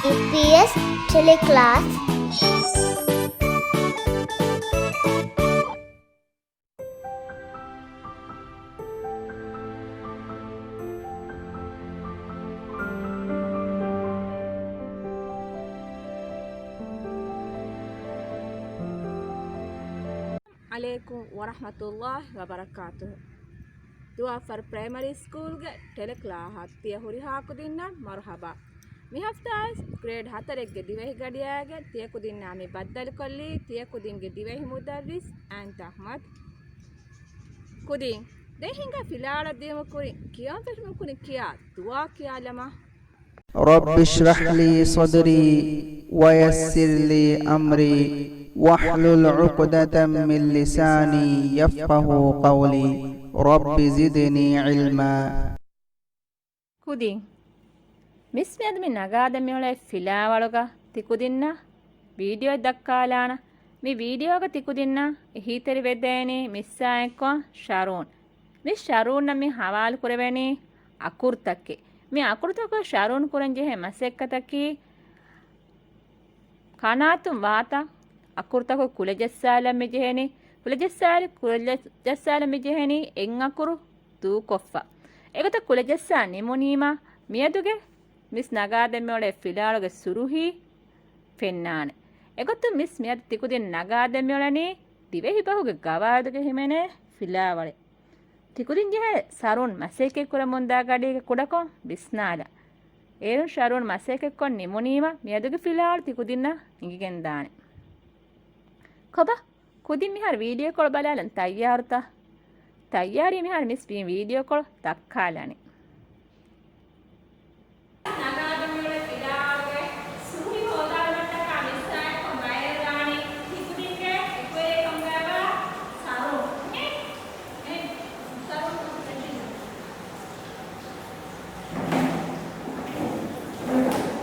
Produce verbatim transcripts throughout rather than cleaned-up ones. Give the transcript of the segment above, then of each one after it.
އީޕީއެސް ޓެލެކްލާސް. ޢަލައިކުމް ވަރަޙްމަތުﷲ ވަބަރަކާތުހު. ދުވާފަރު ޕްރައިމަރީ ސްކޫލްގެ ޓެލެކްލާހަށް ތިޔަ ހުރިހާ ކުދިންނަށް މަރުޙަބާ. މި ހަފްތާވެސް ގްރޭޑް ހަތަރެއްގެ ދިވެހި ގަޑިއާގެން ތިޔަ ކުދިންނާ މި ބައްދަލުކޮށްލީ ތިޔަ ކުދިންގެ ދިވެހި މުދައްރިސް އަންތަ އަޙްމަދު. ކުދިން، ދެން ހިނގާ ފިލާވަޅަށް ދިޔުމަށް ކުރިން ކިޔާން ފެށުމަށް ކުރިން ކިޔާ ދުޢާ ކިޔާލަމާ. رب اشرح لي صدري ويسر لي أمري واحلل عقدة من لساني يفقهوا قولي. رب زدني علما. ކުދިން، މިސް މިއަދު މި ނަގާދެން މިއުޅޭ ފިލާވަޅުގަ ތިކުދިންނަށް ވީޑިއޯއެއް ދައްކާލާނަ. މި ވީޑިއޯގަ ތިކުދިންނަށް އެހީތެރިވެދޭނީ މިސްއާއެއްކޮށް ޝަރޫން. މި ޝަރޫންއަށް މި ހަވާލު ކުރެވެނީ އަކުރުތަކެއް. މި އަކުރުތަކުގަ ޝަރޫން ކުރަން ޖެހޭ މަސައްކަތަކީ، ކަނާތުން ވާތަ އަކުރުތަކު ކުލަޖައްސާލަން މި ޖެހެނީ، ކުލަޖައްސާލި، ކުލަޖައްސާލަން މި ޖެހެނީ އެއް އަކުރު ދޫކޮށްފަ. އެގޮތަށް ކުލަޖައްސާ ނިމުނީމަ، މިއަދުގެ މިސް ނަގާދެން މިއުޅޭ ފިލާވަޅުގެ ސުރުހީ ފެންނާނެ. އެގޮތުން މިސް މިއަދު ތިކުދިން ނަގާދެން މިއުޅެނީ ދިވެހިބަހުގެ ގަވާއިދުގަ ހިމެނޭ ފިލާވަޅެއް. ތިކުދިން ޖެހޭ ޝަރޫން މަސައްކަތް ކުރަމުންދާ ގަޑީގެ ކުޑަކޮށް ވިސްނާލަން. އޭރުން ޝަރޫން މަސައްކަތްކޮށް ނިމުނީމަ، މިއަދުގެ ފިލާވަޅު ތިކުދިންނަށް އެނގިގެންދާނެ. ކޮބާ؟ ކުދިން މިހާރު ވީޑިއޯކޮޅު ބަލާލަން ތައްޔާރުތަ؟ ތައްޔާރީ މިހާރު މިސް ވީޑިއޯކޮޅު ދައްކާލަނީ. ނަގާދެމިއުޅޭ ފިލާވަޅުގެ ސުރުހި ހޯދާލުމަށްޓަކާ މިސްއާއެއްކޮށް ބައިވެރިވާނީ ތިކުދިންގެ އެކުވެރިކަމުގައިވާ ސަރުން. އެ، އެ، ސަރުން ކޮން ފެށިން؟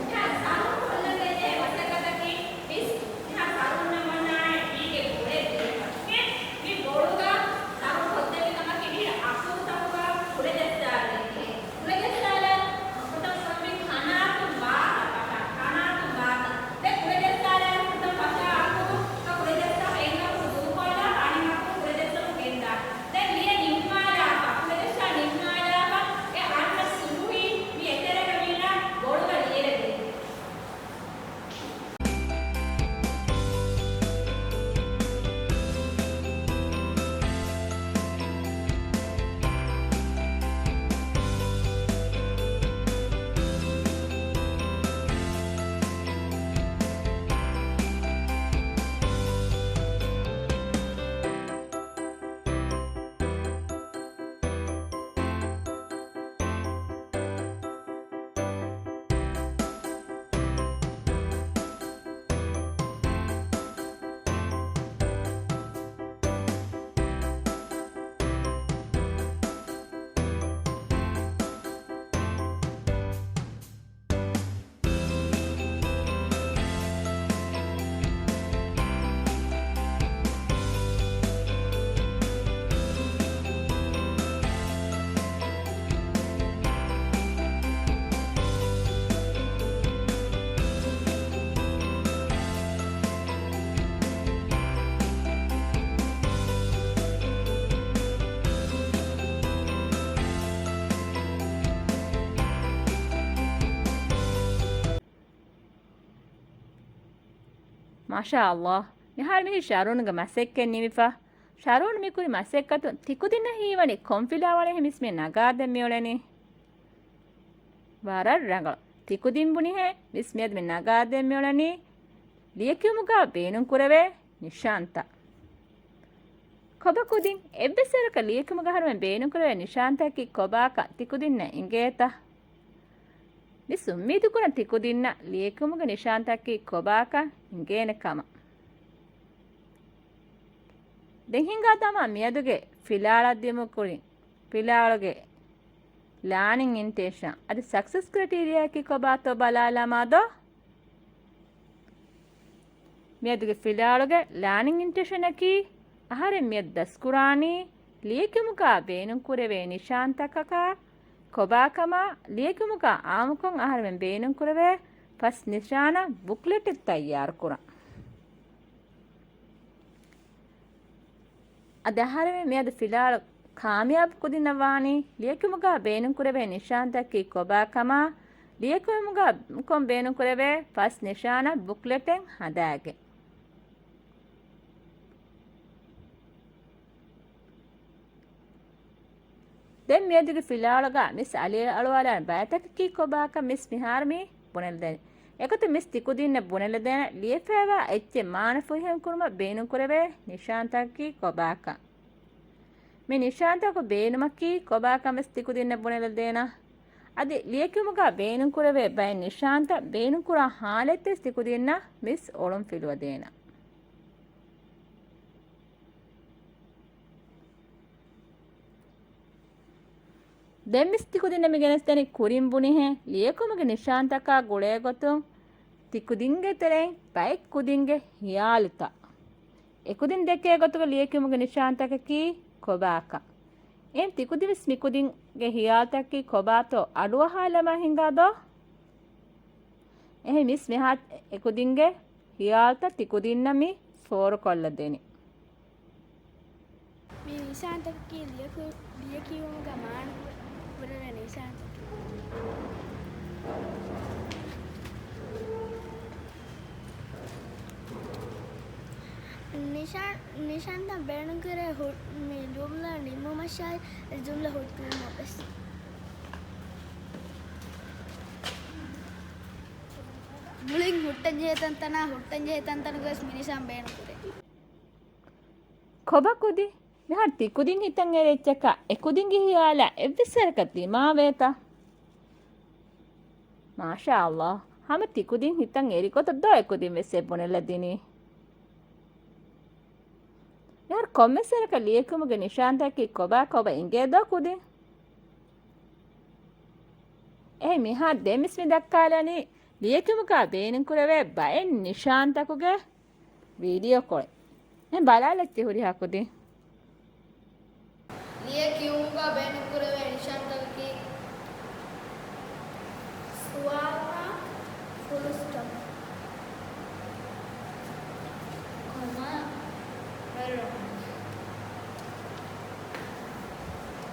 މިހާރު ސަރުން ކޮށްލަން ޖެހޭ މަސައްކަތަކީ މިސް މިހާރު ސަރުންނަށް ވަންނާނެ އީގެ ގުޅެއް ދިޔަކަށް. މި ބޮޅުގަ ސަރުން ކޮށްދެއްވި ކަމަކީ މިހިރަ އަކުރުތަކުގަ ކުޑަޖައްސާލަން ޖެހޭ. ކުޑަޖައްސާލަން އަކުރުތައް ކޮށްފި ކަނާތުން ވާތަ ފަށާ، ކަނާތުން ވާތަ. ދެން ކުޑަޖައްސާލަން އަކުރުތައް ފަށާ އަކުރު، އަކުރު ކުޑަޖައްސާ އެއް އަކުރު ދޫކޮށްލާ އަނެއް އަކުރު ކުޑަޖައްސަމުން ގެންދާ. ދެން ލިޔެ ނިންމާލާފަ، ކުޑަޖައްސާ ނިންމާލާފަ، އެ އަންނަ ސުރުހީ މި އެތެރެގަ މީނަ ބޮޅުގަ ލިޔެރެދޭ. މާޝާﷲ. މިހާރު މިހިރީ ޝަރޫންގެ މަސައްކަތް ނިމިފަ. ޝަރޫން މިކުރި މަސައްކަތުން ތިކުދިންނަށް ހީވަނީ ކޮން ފިލާވަޅެއް މިސް މި ނަގާދެން މިއުޅެނީ؟ ވަރަށް ރަނގަޅު. ތިކުދިން ބުނިހޭ މިސް މިއަދު މި ނަގާދެން މިއުޅެނީ ލިޔެކިޔުމުގަ ބޭނުންކުރެވޭ ނިޝާންތައް. ކޮބާ ކުދިން؟ އެއްވެސް އަހަރަކަށް ލިޔެކިޔުމުގަ އަހަރުމެން ބޭނުންކުރެވޭ ނިޝާންތަކީ ކޮބާކަން ތިކުދިންނަށް އިނގޭތަ؟ މިސް އުއްމީދުކުރަން ތިކުދިންނަށް ލިޔެކިޔުމުގެ ނިޝާންތަކީ ކޮބާކަން އިނގޭނެ ކަމަށް. ދެން ހިނގާ ދަމާ މިއަދުގެ ފިލާވަޅަށް ދިޔުމަށް ކުރިން ފިލާވަޅުގެ ލާނިން އިންޓެންޝަން އަދި ސަކްސެސް ކްރައިޓީރިއާއަކީ ކޮބާތޯ ބަލާލަމާ ދޯ؟ މިއަދުގެ ފިލާވަޅުގެ ލާނިން އިންޓެންޝަނަކީ، އަހަރެން މިއަދު ދަސްކުރާނީ ލިޔެކިޔުމުގަ ބޭނުންކުރެވޭ ނިޝާންތަކަކާ ކޮބާކަމާ، ލިޔެކިޔުމުގަ އާއްމުކޮށް އަހަރެމެން ބޭނުންކުރެވޭ ފަސް ނިޝާނާ ބުކްލެޓެއް ތައްޔާރުކުރަން. އަދި އަހަރެމެން މިއަދު ފިލާވަޅު ކާމިޔާބު ކުދިންނަށް ވާނީ، ލިޔެކިޔުމުގަ ބޭނުންކުރެވޭ ނިޝާންތަކީ ކޮބާކަމާ، ލިޔެކިޔުމުގަ ކޮން ބޭނުންކުރެވޭ ފަސް ނިޝާނާ ބުކްލެޓެއް ހަދާގެން. ދެން މިއަދުގެ ފިލާވަޅުގަ މިސް އަލިއަޅުވާލާނެ ބައިތަކަކީ ކޮބާކަން މިސް މިހާރު މި ބުނެލަދޭނެ. އެގޮތަށް މިސް ތިކުދިންނަށް ބުނެލަދޭނެ ލިޔެފައިވާ އެއްޗެއް މާނަ ފުރިހަމަ ކުރުމަށް ބޭނުންކުރެވޭ ނިޝާންތަކަކީ ކޮބާކަން. މި ނިޝާންތަކު ބޭނުމަކީ ކޮބާކަން ވެސް ތިކުދިންނަށް ބުނެލަދޭނަ. އަދި ލިޔެކިޔުމުގަ ބޭނުންކުރެވޭ ބައެއް ނިޝާންތައް ބޭނުންކުރާ ހާލަތެއް ތިކުދިންނަށް މިސް އޮޅުންފިލުވަދޭނަ. ދެން މިސް ތިކުދިންނަށް މި ގެނެސްދެނީ ކުރިން ބުނިހެން ލިޔެކިޔުމުގެ ނިޝާންތަކާ ގުޅޭގޮތުން ތިކުދިންގެ ތެރެއިން ބައެއް ކުދިންގެ ހިޔާލުތައް އެކުދިން ދެކޭ ގޮތުގަ ލިޔެކިޔުމުގެ ނިޝާންތަކަކީ ކޮބާކަން. އެހެން ތިކުދިން ވެސް މިކުދިންގެ ހިޔާލުތަކަކީ ކޮބާތޯ އަޑުއަހާލަމާ ހިނގާދޯ؟ އެހެން މިސް މިހާ އެކުދިންގެ ހިޔާލުތައް ތިކުދިންނަށް މި ފޯރުކޮށްލަދެނީ. މި ނިޝާންތަކަކީ ލިޔަކު-، ލިޔެކިޔުމުގަ މާނަ ކުރެވޭ ނިޝާންތަކެއް. ނިޝާން-، ނިޝާންތައް ބޭނުންކުރޭ ހު-، މި ޖުމްލަ ނިމުމަށާއި ޖުމްލަ ހުއްޓުވުމަށް ވެސް. މުޅިން ހުއްޓަންޖެހޭ ތަންތަނާ، ހުއްޓަންޖެހޭ ތަންތަނުގަވެސް މި ނިޝާން ބޭނުންކުރޭ. ކޮބާ ކުދިން؟ މިހާރު ތިކުދިން ހިތަށް އެރި އެއްޗަކާ އެކުދިންގެ ހިޔާލާ އެއްވެސް ވަރަކަށް ދިމާވޭތަ؟ މާޝާ ﷲ، ހަމަ ތިކުދިން ހިތަށް އެރި ގޮތަށް ދޯ އެކުދިން ވެސް އެ ބުނެލަދިނީ. މިހާރު ކޮންމެސް ވަރަކަށް ލިޔެކިޔުމުގެ ނިޝާންތަކަކީ ކޮބާ ކޮބާ އިނގޭ ދޯ ކުދިން؟ އެހެން މިހާރު ދެން މިސް މި ދައްކާލަނީ ލިޔެކިޔުމުގަ ބޭނުންކުރެވޭ ބައެއް ނިޝާންތަކުގެ ވީޑިއޯ ކޮޅެއް. އެހެން ބަލާލައްޗޭ ހުރިހާ ކުދިން. ލިޔެ ކިޔުމުގަ ބޭނުންކުރެވޭ ނިޝާންތަކަކީ ސުވާލުމާކް، ފުލް ސްޓޮޕް، ކޮމާ، ވެރިރޮނގު،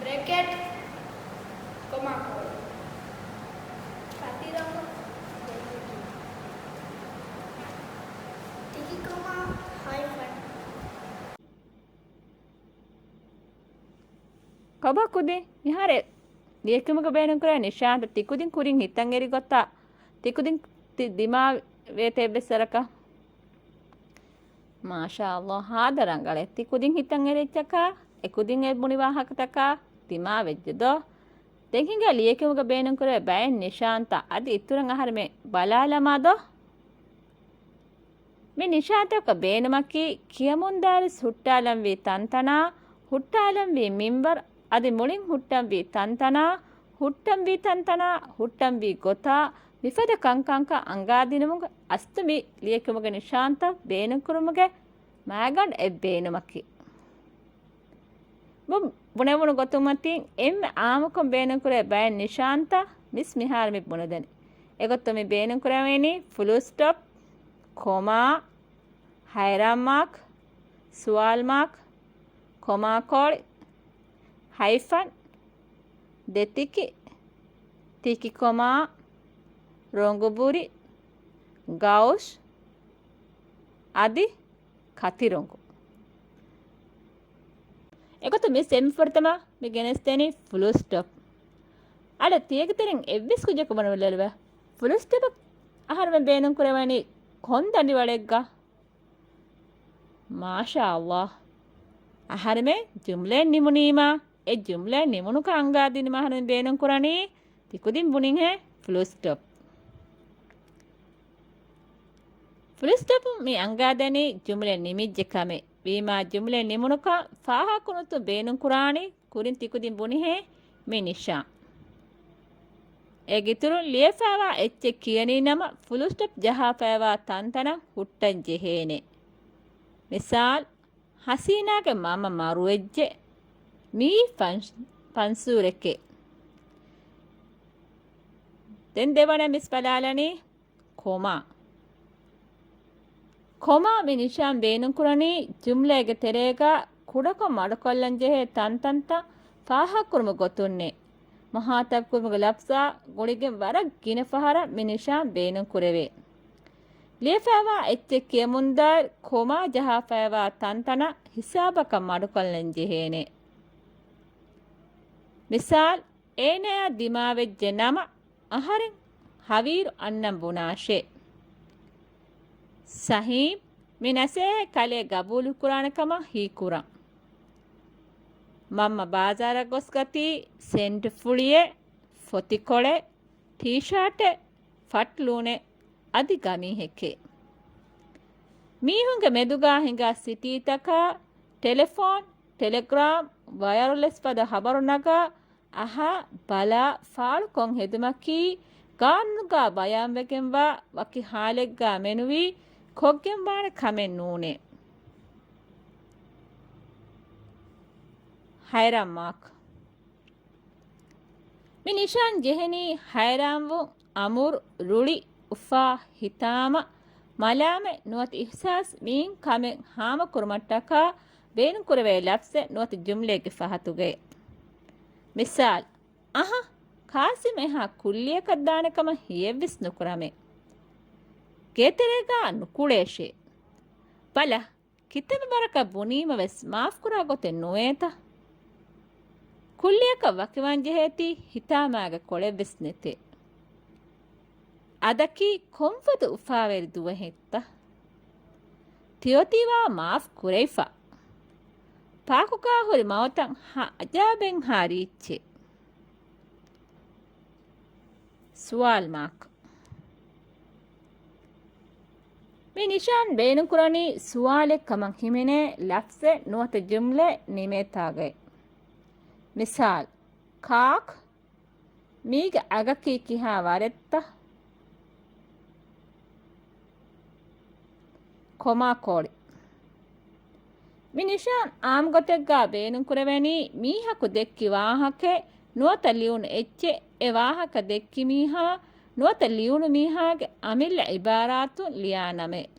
ބްރެކެޓް، ކޮމާ ކޯޅި، ކަތިރޮނގު، ދެތިކި، ތިކި ކޮމާ، ހައިފަން. ކޮބާ ކުދިން؟ މިހާރު ލިޔެކިޔުމުގަ ބޭނުންކުރާ ނިޝާންތައް ތިކުދިން ކުރިން ހިތަށް އެރި ގޮތަށް ތިކުދިން ތި ދިމާވޭތަ އެއްވެސް ވަރަކަށް؟ މާޝާ ﷲ، ހާދަ ރަނގަޅޭ. ތިކުދިން ހިތަށް އެރި އެއްޗަކާ އެކުދިން އެ ބުނި ވާހަކަތަކާ ދިމާވެއްޖެ ދޯ؟ ދެން ހިނގާ ލިޔެކިޔުމުގަ ބޭނުންކުރޭ ބައެއް ނިޝާންތައް އަދި އިތުރަށް އަހަރެމެން ބަލާލަމާ ދޯ؟ މި ނިޝާންތަކުގެ ބޭނުމަކީ ކިޔަމުންދާވެސް ހުއްޓާލަންވީ ތަންތަނާ، ހުއްޓާލަންވީ މިންވަރު، އަދި މުޅިން ހުއްޓަންވީ ތަންތަނާ، ހުއްޓަންވީ ތަންތަނާ، ހުއްޓަންވީ ގޮތާ، މިފަދަ ކަންކަންކަން އަންގާދިނުމުގެ އަސްލު މި ލިޔެކިޔުމުގެ ނިޝާންތައް ބޭނުންކުރުމުގެ މައިގަނޑު އެއް ބޭނުމަކީ. ބުނެވުނު ގޮތުން މަތިން އެންމެ އާއްމުކޮށް ބޭނުންކުރޭ ބައެއް ނިޝާންތައް މިސް މިހާރު މި ބުނެދެނީ. އެގޮތުން މި ބޭނުންކުރެވޭނީ ފުލު ސްޓޮޕް، ކޮމާ، ހައިރާން މާކް، ސުވާލު މާކް، ކޮމާ ކޯޅި، ހައިފަން، ދެތިކި، ތިކި ކޮމާ، ރޮނގުބުރި، ގައުސް، އަދި ކަތިރޮނގު. އެގޮތުން މިސް އެންމެ ފުރަތަމަ މި ގެނެސްދެނީ ފުލު ސްޓޮޕް. އަދި ތިޔަގެ ތެރެއިން އެއްވެސް ކުއްޖަކު ބުނެލެވޭ. ފުލު ސްޓޮޕަށް އަހަރުމެން ބޭނުން ކުރެވެނީ ކޮން ދަނޑިވަޅެއްގަ؟ މާޝާ ﷲ. އަހަރެމެން ޖުމްލައެއް ނިމުނީމާ، އެ ޖުމްލައެއް ނިމުނުކަން އަންގާދިނުމަށް އަހަރެމެން ބޭނުން ކުރަނީ ތިކުދިން ބުނިހެން ފުލު ސްޓޮޕް. ފުލު ސްޓޮޕުން މި އަންގާދެނީ ޖުމްލައެއް ނިމިއްޖެ ކަމެއް. ވީމާ ޖުމްލައެއް ނިމުނުކަން ފާހަގަކުރުން ބޭނުން ކުރާނީ ކުރިން ތިކުދިން ބުނިހެން މި ނިޝާން. އޭގެ އިތުރުން ލިޔެފައިވާ އެއްޗެއް ކިޔަނީ ނަމަ ފުލު ސްޓޮޕް ޖަހާފައިވާ ތަންތަނަށް ހުއްޓަން ޖެހޭނެ. މިސާލް، ހަސީނާގެ މަންމަ މަރުވެއްޖެ. މިއީ ފަން-، ފަންސޫރެކޭ. ދެން ދެވަނަ މިސް ބަލާލަނީ ކޮމާ. ކޮމާ މި ނިޝާން ބޭނުންކުރަނީ ޖުމްލައިގެ ތެރޭގަ ކުޑަކޮށް މަޑުކޮށްލަން ޖެހޭ ތަންތަންތައް ފާހަގަކުރުމުގެ ގޮތުންނޭ. މުހާތަބްކުރުމުގެ ލަފްޒާ ގުޅިގެން ވަރަށް ގިނަ ފަހަރަށް މި ނިޝާން ބޭނުންކުރެވޭ. ލިޔެފައިވާ އެއްޗެއް ކިޔަމުންދާއިރު ކޮމާ ޖަހާފައިވާ ތަންތަނަށް ހިސާބަކަށް މަޑުކޮށްލަން ޖެހޭނެ. މިސާލް، އޭނާއާ ދިމާވެއްޖެ ނަމަ، އަހަރެން ހަވީރު އަންނަން ބުނާށޭ. ސަހީމް މި ނަސޭހަތް ކަލޭ ގަބޫލުކުރާނެ ކަމަށް ހީކުރަން. މަންމަ ބާޒާރަށް ގޮސްގަތީ ސެންޓް ފުޅިއެއް، ފޮތިކޮޅެއް، ޓީޝާޓެއް، ފަޓްލޫނެއް، އަދި ގަމީހެކޭ. މީހުންގެ މެދުގާ ހިނގާ ސިޓީތަކާ، ޓެލެފޯން، ޓެލެގްރާމް، ވަޔަރލެސް ފަދަ ހަބަރު ނަގާ، އަހާ، ބަލާ، ފާޅުކޮށް ހެދުމަކީ ގާނޫނުގާ ބަޔާންވެގެންވާ ވަކި ހާލެއްގާ މެނުވީ ކޮށްގެންވާނެ ކަމެއް ނޫނޭ. ހައިރާން މާކް. މި ނިޝާން ޖެހެނީ ހައިރާންވުން، އަމުރު، ރުޅި، އުފާ، ހިތާމަ، މަލާމަތް ނުވަތަ އިހްސާސް މިއިން ކަމެއް ހާމަކުރުމަށްޓަކާ ބޭނުންކުރެވޭ ލަފްޒެއް ނުވަތަ ޖުމްލައެއްގެ ފަހަތުގައި. މިސާލް، އަހަ، ކާސިމް އެހާ ކުއްލިއަކަށް ދާނެ ކަމަށް ހިޔެއްވެސް ނުކުރަމޭ. ގޭތެރޭގާ ނުކުޅޭށޭ. ބަލަ، ކިތަންމެ ވަރަކަށް ބުނީމަވެސް މާފްކުރާ ގޮތެއް ނުވޭތަ؟ ކުއްލިއަކަށް ވަކިވާން ޖެހޭތީ ހިތާމާގެ ކޮޅެއްވެސް ނެތޭ. އަދަކީ ކޮންފަދަ އުފާވެރި ދުވަހެއްތަ؟ ތިއޮތީވާ މާފް ކުރެވިފަ. ޕާކުގާ ހުރި މައުތަށް ހަ އަޖާބެއްހާ ރީއްޗެއް. ސުވާލު މާކް. މި ނިޝާން ބޭނުންކުރަނީ ސުވާލެއް ކަމަށް ހިމެނޭ ލަފްޒެއް ނުވަތަ ޖުމްލައެއް ނިމޭތާގައި. މިސާލް، ކާކް؟ މީގެ އަގަކީ ކިހާ ވަރެއްތަ؟ ކޮމާ ކޯޅި. މި ނިޝާން އާންމުގޮތެއްގާ ބޭނުންކުރެވެނީ މީހަކު ދެއްކި ވާހަކައެއް ނުވަތަ ލިޔުނު އެއްޗެއް އެ ވާހަކަ ދެއްކި މީހާ ނުވަތަ ލިޔުނު މީހާގެ އަމިއްލަ އިބާރާތުން ލިޔާ ނަމެއް.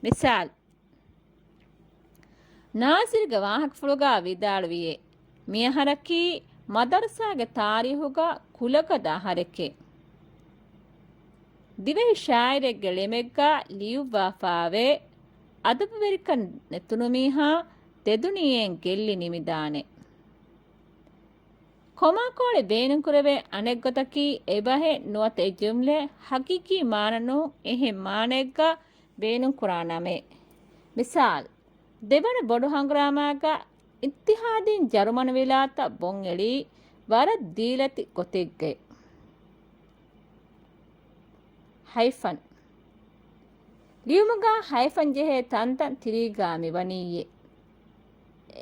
މިސާލް، ނާޒިރުގެ ވާހަކަފުޅުގާ ވިދާޅުވިއޭ، މިއަހަރަކީ މަދަރުސާގެ ތާރީހުގަ ކުލަގަދަ އަހަރެކޭ. ދިވެހި ޝާއިރެއްގެ ޅެމެއްގާ ލިޔުއްވާފާވޭ، އަދަބުވެރިކަން ނެތުނު މީހާ ދެދުނިޔެއިން ގެއްލި ނިމިދާނެ. ކޮމާކޯޅި ބޭނުންކުރެވޭ އަނެއްގޮތަކީ އެބަހެއް ނުވަތަ އެ ޖުމްލައެއް ހަގީގީ މާނަ ނޫން އެހެން މާނައެއްގަ ބޭނުންކުރާ ނަމެއް. މިސާލް، ދެވަނަ ބޮޑު ހަނގުރާމާގަ އިއްތިހާދީން ޖަރުމަނު ވިލާތަށް ބޮންއެޅީ ވަރަށް ދީލަތި ގޮތެއްގައި. ހައިފަން. ލިޔުމުގާ ހައިފަން ޖެހޭ ތަންތަން ތިރީގާ މިވަނީއޭ.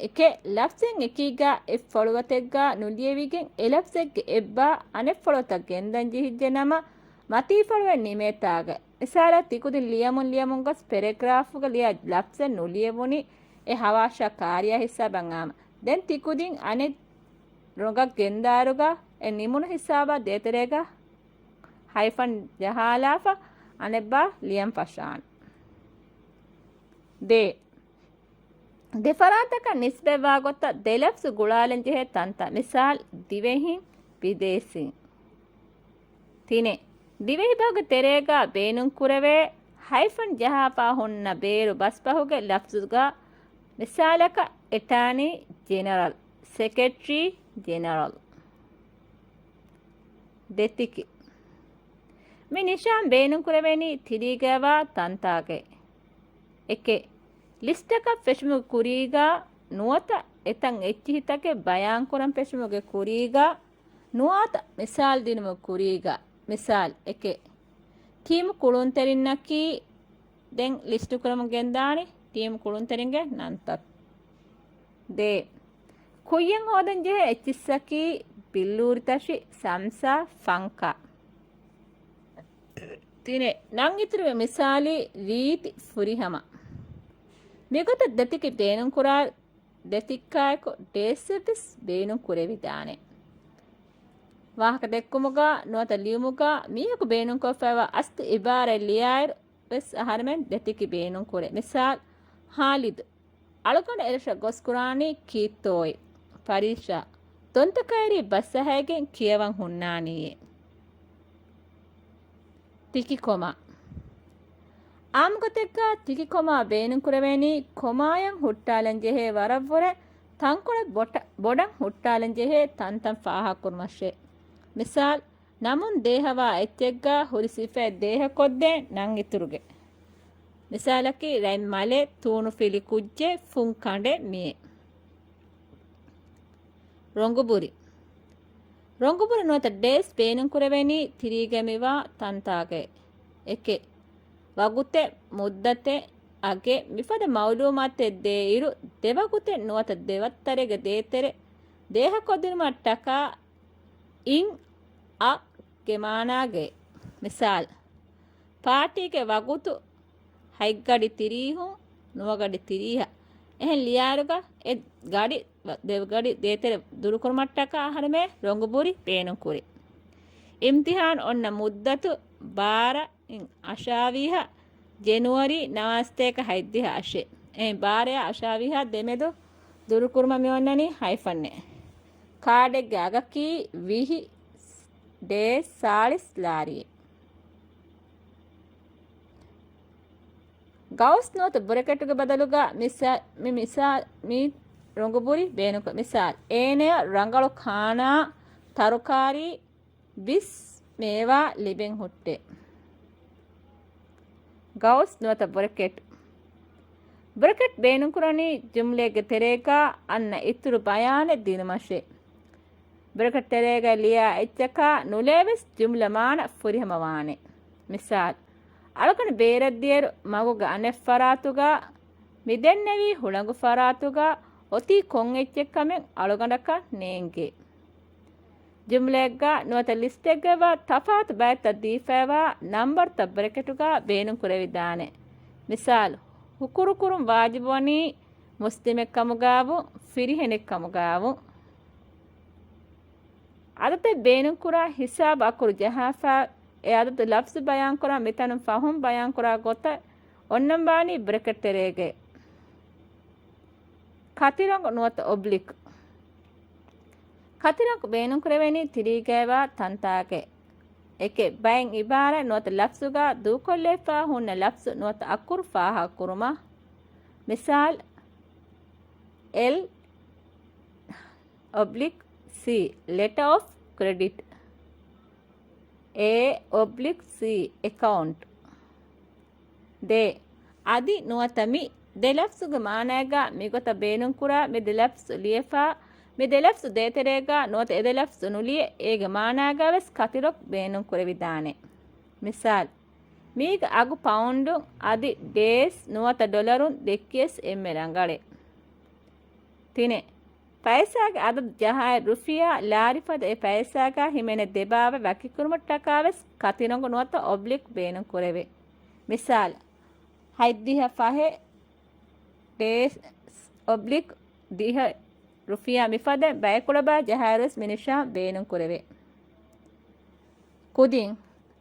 އެކެއް، ލަފްޒެއް އެކީގާ އެއް ފޮޅުވަތެއްގާ ނުލިޔެވިގެން އެ ލަފްޒެއްގެ އެއްބާ އަނެއް ފޮޅުވަތަށް ގެންދަން ޖެހިއްޖެ ނަމަ، މަތީ ފޮޅުވެ ނިމޭތާގަ. މިސާލަށް، ތިކުދިން ލިޔަމުން ލިޔަމުން ގޮސް ޕެރެގްރާފުގަ ލިޔާ ލަފްޒެއް ނުލިޔެވުނީ އެ ހަވާށާ ކާރިޔާ ހިސާބަށް އާމަ. ދެން ތިކުދިން އަނެއް ރޮނގަށް ގެންދާއިރުގަ އެ ނިމުނު ހިސާބާ ދޭތެރޭގަ ހައިފަން ޖަހާލާފަ އަނެއްބާ ލިޔަން ފަށާނެ. ދޭ. ދެ ފަރާތަކަށް ނިސްބަތްވާ ގޮތަށް ދެ ލަފްޒު ގުޅާލަން ޖެހޭ ތަންތަން. މިސާލް، ދިވެހިން، ބިދޭސީން. ތިނެއް. ދިވެހިބަހުގެ ތެރޭގާ ބޭނުންކުރެވޭ ހައިފަން ޖަހާފާ ހުންނަ ބޭރު ބަސްބަހުގެ ލަފްޒުގަ، މިސާލަކަށް، އެޓާނީ ޖެނެރަލް، ސެކްރެޓަރީ ޖެނެރަލް. ދެތިކި. މި ނިޝާން ބޭނުންކުރެވެނީ ތިރީގައިވާ ތަންތާގައި. އެކެއް، ލިސްޓަކަށް ފެށުމުގެ ކުރީގާ ނުވަތަ އެތަން އެއްޗިހިތަކެއް ބަޔާންކުރަން ފެށުމުގެ ކުރީގާ ނުވަތަ މިސާލު ދިނުމުގެ ކުރީގާ. މިސާލް، އެކެއް، ޓީމު ކުޅުންތެރިންނަކީ ދެން ލިސްޓުކުރަމުން ގެންދާނީ ޓީމު ކުޅުންތެރިންގެ ނަންތައް. ދޭ. ކުއްޔަށް ހޯދަން ޖެހޭ އެއްޗިއްސަކީ ބިއްލޫރިތަށި، ސަމްސާ، ފަންކާ. ތިނެއް. ނަން އިތުރުވެ މިސާލީ ރީތި ފުރިހަމަ. މިގޮތަށް ދެތިކި ބޭނުންކުރާ ދެތިއްކާއެކު ޑޭސްއެއްވެސް ބޭނުން ކުރެވިދާނެ. ވާހަކަ ދެއްކުމުގަ ނުވަތަ ލިޔުމުގަ މީހަކު ބޭނުންކޮށްފައިވާ އަސްލު އިބާރާތް ލިޔާއިރު ވެސް އަހަރެމެން ދެތިކި ބޭނުންކުރޭ. މިސާލް، ހާލިދު. އަޅުގަނޑު އެރަށަށް ގޮސްކުރާނީ ކީއްތޯއޭ؟ ފަރީޝާ. ދޮންތަކައިރީ ބަސްއަހައިގެން ކިޔަވަން ހުންނާނީއޭ. ތިކި ކޮމާ. އާއްމުގޮތެއްގަ ތިކި ކޮމާ ބޭނުންކުރެވޭނީ ކޮމާއަށް ހުއްޓާލަންޖެހޭ ވަރަށްވުރެ ތަންކޮޅެއް ބޮޓަ-، ބޮޑަށް ހުއްޓާލަންޖެހޭ ތަންތަން ފާހަގަކުރުމަށޭ. މިސާލް، ނަމުން ދޭހަވާ އެއްޗެއްގަ ހުރި ސިފައެއް ދޭހަކޮށްދޭން ނަން އިތުރުގެ. މިސާލަކީ، ރަތް މަލެއް، ތޫނުފިލި ކުއްޖެއް، ފުން ކަނޑެއް މިއޭ. ރޮނގުބުރި. ރޮނގުބުރި ނުވަތަ ޑޭސް ބޭނުންކުރެވެނީ ތިރީގައި މިވާ ތަންތާގައި. އެކެއް، ވަގުތެއް، މުއްދަތެއް، އަގެއް މިފަދަ މައުލޫމާތެއް ދޭއިރު، ދެވަގުތެއް ނުވަތަ ދެވައްތަރެއްގެ ދޭތެރެ ދޭހަކޮށްދިނުމަށްޓަކާ އިން، އަ، ގެ މާނާގައި. މިސާލް، ޕާޓީގެ ވަގުތު ހަތްގަޑި ތިރީހުން ނުވަގަޑި ތިރީހަށް. އެހެން ލިޔާއިރުގަ އެ ގަޑި ދެ ގަޑި ދޭތެރެ ދުރުކުރުމަށްޓަކާ އަހަރެމެން ރޮނގުބުރި ބޭނުންކުރި. އިމްތިހާން އޮންނަ މުއްދަތު ބާރަ އިން އަށާވީހަށް ޖެނުއަރީ ނަވާސްތޭކަ ހަތްދިހަ އަށެއް. އެހެން ބާރަޔާ އަށާވީހާ ދެމެދު ދުރުކުރުމަށް މި އޮންނަނީ ހައިފަންއެއް. ކާޑެއްގެ އަގަކީ ވިހި ޑޭސް ސާޅީސް ލާރިއެއް. ގައުސް ނުވަތަ ބްރެކެޓުގެ ބަދަލުގަ މިސާ-، މި މިސާ-، މި ރޮނގުބުރި ބޭނުންކޮށް، މިސާލް، އޭނަޔަށް ރަނގަޅު ކާނާ ތަރުކާރީ ބިސް މޭވާ ލިބެން ހުއްޓޭ. ގައުސް ނުވަތަ ބްރެކެޓް. ބްރެކެޓް ބޭނުންކުރަނީ ޖުމްލައެއްގެ ތެރޭގަ އަންނަ އިތުރު ބަޔާނެއް ދިނުމަށޭ. ބްރެކެޓް ތެރޭގަ ލިޔާ އެއްޗަކާ ނުލޭވެސް ޖުމްލަ މާނަ ފުރިހަމަވާނެ. މިސާލް، އަޅުގަނޑު ބޭރަށްދިޔައިރު މަގުގެ އަނެއްފަރާތުގަ މިދެންނެވީ ހުޅަނގު ފަރާތުގަ އޮތީ ކޮން އެއްޗެއްކަމެއް އަޅުގަނޑަކަށް ނޭނގޭ. ޖުމްލައެއްގަ ނުވަތަ ލިސްޓެއްގައިވާ ތަފާތު ބައެއްތައް ދީފައިވާ ނަންބަރުތައް ބްރެކެޓުގަ ބޭނުންކުރެވިދާނެ. މިސާލު، ހުކުރުކުރުން ވާޖިބުވަނީ މުސްލިމެއްކަމުގައިވު، ފިރިހެނެއްކަމުގައިވު. އަދަދެއް ބޭނުންކުރާ ހިސާބު އަކުރު ޖަހާފަ، އެ އަދަދު ލަފްޒު ބަޔާންކުރާ މިތަނުން ފަހުން ބަޔާންކުރާ ގޮތަށް އޮންނަންވާނީ ބްރެކެޓް ތެރޭގައި. ކަތިރޮނގު ނުވަތަ އޮބްލިކް. ކަތިރޮނގު ބޭނުންކުރެވެނީ ތިރީގައިވާ ތަންތާގައި. އެކެއް، ބައެއް އިބާރާތް ނުވަތަ ލަފްޒުގަ ދޫކޮށްލައިފާ ހުންނަ ލަފްޒު ނުވަތަ އަކުރު ފާހަގަކުރުމަށް. މިސާލް، އެލް އޮބްލިކް ސީ، ލެޓަ އޮފް ކްރެޑިޓް. އޭ އޮބްލިކް ސީ، އެކައުންޓް. ދޭ. އަދި ނުވަތަ މި ދެ ލަފްޒުގެ މާނައިގަ މިގޮތަށް ބޭނުންކުރާ މި ދެ ލަފްޒު ލިޔެފާ، މި ދެ ލަފްޒު ދޭތެރޭގަ ނުވަތަ އެ ދެ ލަފްޒު ނުލިޔެ، އޭގެ މާނައިގަ ވެސް ކަތިރޮންގު ބޭނުންކުރެވިދާނެ. މިސާލް، މީގެ އަގު ޕައުންޑުން އަދި ޑޭސް ނުވަތަ ޑޮލަރުން ދެއްކިޔަސް އެންމެ ރަނގަޅޭ. ތިނެއް. ފައިސާގެ އަދަދު ޖަހާއިރު ރުފިޔާ ލާރިފަދަ އެ ފައިސާގަ ހިމެނޭ ދެބާވަ ވަކިކުރުމަށްޓަކާ ވެސް ކަތިރޮނގު ނުވަތަ އޮބްލިކް ބޭނުންކުރެވޭ. މިސާލް، ހަތްދިހަ ފަހެއް ޑޭސް އޮބްލިކް ދިހަ ރުފިޔާ މިފަދަ ބައިކުޅަބާ ޖަހާއިރުވެސް މި ނިޝާން ބޭނުންކުރެވޭ. ކުދިން.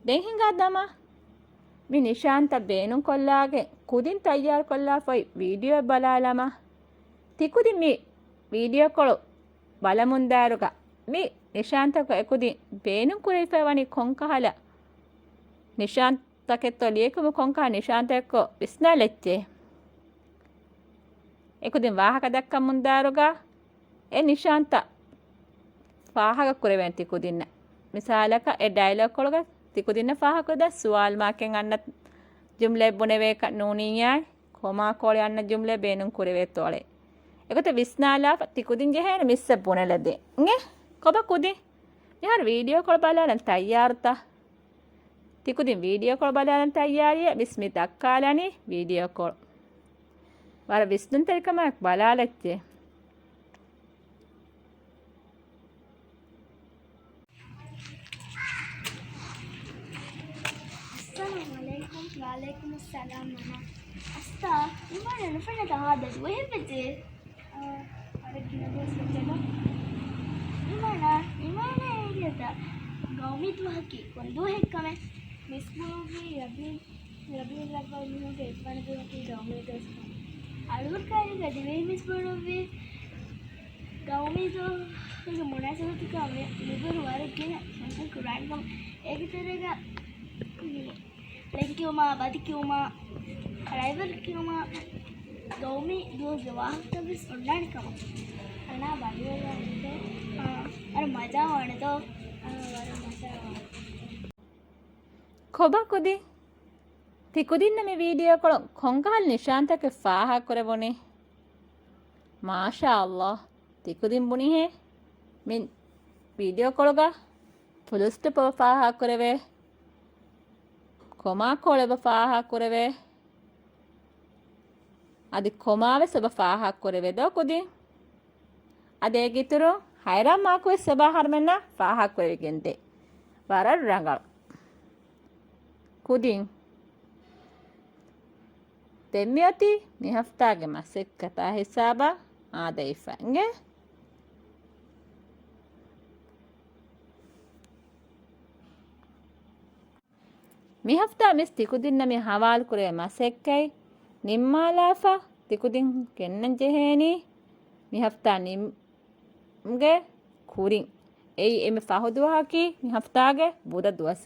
ދެން ހިނގާ ދަމާ. މި ނިޝާންތައް ބޭނުންކޮށްލާގެން ކުދިން ތައްޔާރުކޮށްލާފައި ވީޑިއޯއެއް ބަލާލަމާ. ތިކުދިން މި ވީޑިއޯކޮޅު ބަލަމުންދާއިރުގަ މި ނިޝާންތަކުގަ އެކުދިން ބޭނުންކުރެވިފައިވަނީ ކޮންކަހަލަ ނިޝާން ތަކެއްތޯ ލިޔެކިޔުމު ކޮންކަހަލަ ނިޝާންތަކެއްކޯ ވިސްނާލައްޗޭ. އެކުދިން ވާހަކަ ދައްކަމުންދާއިރުގަ އެ ނިޝާންތައް ފާހަގަކުރެވޭނެ ތިކުދިންނަށް. މިސާލަކަށް އެ ޑައިލޮގްކޮޅުގަ ތިކުދިންނަށް ފާހަގަކުރެވިދާނެ ސުވާލު މާކެއް އަންނަ ޖުމްލައެއް ބުނެވޭކަށް ނޫނިއްޔާ ކޮމާ ކޯޅި އަންނަ ޖުމްލައެއް ބޭނުން ކުރެވޭތޯ އަޅެ. އެގޮތަށް ވިސްނާލާފަ ތިކުދިން ޖެހޭނެ މިސްއެއް ބުނެލަދޭ. އިނގޭ؟ ކޮބާ ކުދިން؟ މިހާރު ވީޑިއޯކޮޅު ބަލާލަން ތައްޔާރުތަ؟ ތިކުދިން ވީޑިއޯކޮޅު ބަލާލަން ތައްޔާރީއޭ މިސް މި ދައްކާލަނީ ވީޑިއޯކޮޅު. ވަރަށް ވިސްނުންތެރިކަމާއެކު ބަލާލައްޗޭ. އައްސަލާމު ޢަލައިކުމް. ވަޢަލައިކުމުއްސަލާމް މަނާ. އަސްތާ، އިމާނާ ނުފެންނަތާ ހާދަ ދުވަހެއްވެއްޖެ. އާ، ވަރަށް ގިނަ ދުވަސް ވެއްޖެ. އިމާނާ، އިމާނާ އޭގެ ގައުމީ ދުވަހަކީ ކޮން ދުވަހެއްކަމެއް؟ މިސް ބުނުއްވީ ރަބީ، ރަބީއުލް އައްވަލް މީހުންގެ އެއްވަނަ ދުވަހަކީ ގައުމީ ދުވަސްކަމަށް. އަޅުގަނޑު ކައިރީގަ ދިވެހި މިސް ބުނުއްވީ ގައުމީ ދުވަހުގެ މުނާސަބަތުގަ މި، މިބުރު ވަރަށް ގިނަ ފަންސަން ކުރާނެ ކަމަށް. އޭގެ ތެރޭގަ ޅެންކިޔުމާ، ބަދިކިޔުމާ، ރައިވަރު ކިޔުމާ، ގައުމީ ދުވަސްގެ ވާހަކަތައް ވެސް އޮންނާނެ ކަމަށް. އަނާ ބަލިވެލާނެތޯ؟ އާ، އަރަ މަޖާ ވާނެތޯ؟ އާ، ވަރަށް މަޖާ ވާނެ. ކޮބާ ކުދިން؟ ތި ކުދިންނަށް މި ވީޑިއޯ ކޮޅުން ކޮންކަހަލަ ނިޝާންތަކެއް ފާހަގަކުރެވުނީ؟ މާޝާ ﷲ. ތި ކުދިން ބުނިހޭ މި ވީޑިއޯ ކޮޅުގަ ފުލުސްޓޮޕް އެބަ ފާހަގަކުރެވޭ، ކޮމާ ކޯޅު އެބަ ފާހަގަކުރެވޭ، އަދި ކޮމާ ވެސް އެބަ ފާހަގަކުރެވޭ ދޯ ކުދިން. އަދި އޭގެ އިތުރު ހައިރާން މާކު ވެސް އެބަ އަހަރުމެންނަށް ފާހަގަކުރެވިގެންދޭ. ވަރަށް ރަނގަޅު. ކުދިން. ދެން މިއޮތީ މި ހަފްތާގެ މަސައްކަތާ ހިސާބަށް އާދައިފަ އިނގޭ. މި ހަފްތާ މިސް ތިކުދިންނަށް މި ހަވާލުކުރެވޭ މަސައްކަތް ނިންމާލާފަ ތިކުދިން ގެންނަން ޖެހޭނީ މި ހަފްތާ ނިމްގެ ކުރިން. އެއީ އެންމެ ފަހު ދުވަހަކީ މި ހަފްތާގެ ބުދަ ދުވަސް.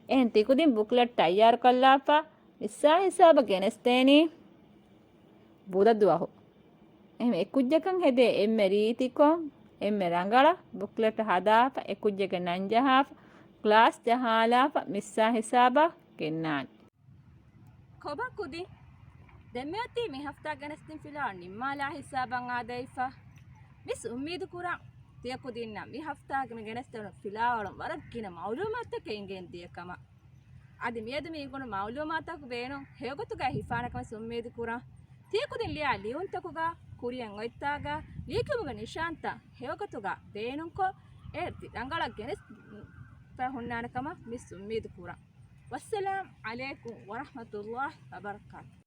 އެހެން ތިކުދިން ބުކްލެޓް ތައްޔާރުކޮށްލާފަ މިސްއާ ހިސާބަށް ގެނެސްދޭނީ ބުދަ ދުވަހު. އެހެން އެކުއްޖަކަށް ހެދޭ އެންމެ ރީތިކޮށް، އެންމެ ރަނގަޅަށް ބުކްލެޓް ހަދާފަ، އެކުއްޖެއްގެ ނަން ޖަހާފަ، ކްލާސް ޖަހާލާފަ، މިސްއާ ހިސާބަށް ގެންނާނެ. ކޮބާ ކުދިން؟ ދެން މިއޮތީ މި ހަފްތާ ގެނެސްދިން ފިލާވަޅު ނިންމާލާ ހިސާބަށް އާދައިފަ. މިސް އުއްމީދު ކުރަން ތިޔަ ކުދިންނަށް މި ހަފްތާގެ މި ގެނެސްދެވުނު ފިލާވަޅުން ވަރަށް ގިނަ މައުލޫމާތުތަކެއް އިނގެން ދިޔަ ކަމަށް. އަދި މިއަދު މި އިނގުނު މައުލޫމާތުތަކުގެ ބޭނުން ހެޔޮގޮތުގައި ހިފާނެ ކަމަށް އުއްމީދު ކުރަން. ތިޔަ ކުދިން ލިޔާ ލިޔުންތަކުގަ ކުރިއަށް އޮތްތާގަ ލިޔެކިޔުމުގެ ނިޝާންތައް ހެޔޮގޮތުގަ ބޭނުންކޮށް، އެ ރަނގަޅަށް ގެނެސް ތައް ހުންނާނެ ކަމަށް މިސް އުއްމީދު ކުރަން. ވައްސަލާމް ޢަލައިކުމް ވަރަޙްމަތުﷲި ވަބަރަކާތުހު.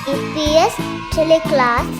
އީޕީއެސް ޓެލެކްލާސް.